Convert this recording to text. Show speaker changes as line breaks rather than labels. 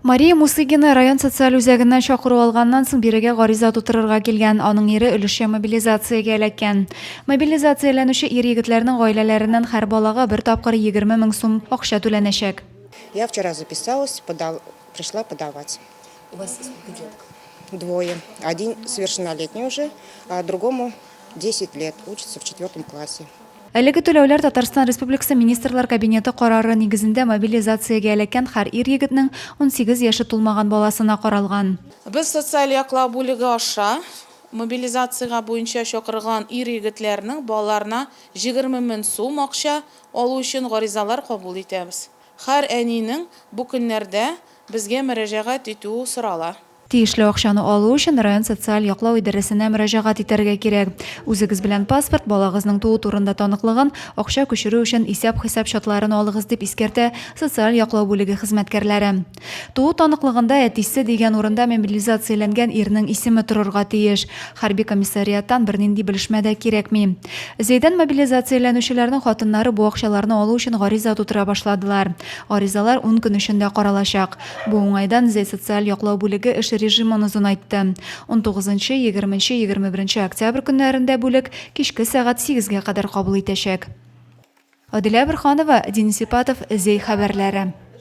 Мария Мусыгина район социаль үзәгеннән чакыру алганнан соң бирегә гариза тутырырга килгән. Аның ире өлешчә мобилизациягә эләккән. Мобилизацияләнүче ир-егетләрнең гаиләләреннән һәр балага бер тапкыр 20 мең сум акча түләнәчәк.
Я вчера записалась, подал, пришла подавать.
У вас сколько деток?
Двое. Один совершеннолетний уже, а другому 10 лет, учится в четвертом классе.
Әлеге түләүләр Татарстан Республикасы Министрлар Кабинеты карары нигезендә мобилизациягә эләккән һәр ир-егетнең 18 яше тулмаган баласына каралган.
Без социаль яклау бүлеге аша мобилизациягә буенча чакырылган ир-егетләрнең балаларына 20 мен сум акча алу өчен гаризалар кабул итәбез. Һәр әнинең бу көннәрдә безгә мөрәҗәгать итүе сорала.
Тиешле акчаны алу өчен район социаль яклау идарәсенә мөрәҗәгать итәргә кирәк. Үзегез белән паспорт, балагызның туу турында таныклыгын, акча күчерү өчен исәп-хисап счетларын алыгыз, дип искәртә социаль яклау бүлеге хезмәткәрләре. Туу таныклыгында әтисе дигән урында мобилизацияләнгән ирнең исеме торырга тиеш. Хәрби комиссариаттан бернинди белешмә дә кирәкми. Зәйдән мобилизацияләнүчеләрнең хатыннары бу акчаларны алу өчен гариза тутыра башладылар. Гаризалар ун көн эчендә каралачак. Бу уңайдан Зәй социаль яклау бүлеге эш режимын озынайтты. Унтугызынчы, егерменче, 21 октябрь көннәрендә бүлек кичке сәгать сигезгә кадәр кабул итәчәк. Адилә Борһанова, Денис Ипатов, Зәй хәбәрләре.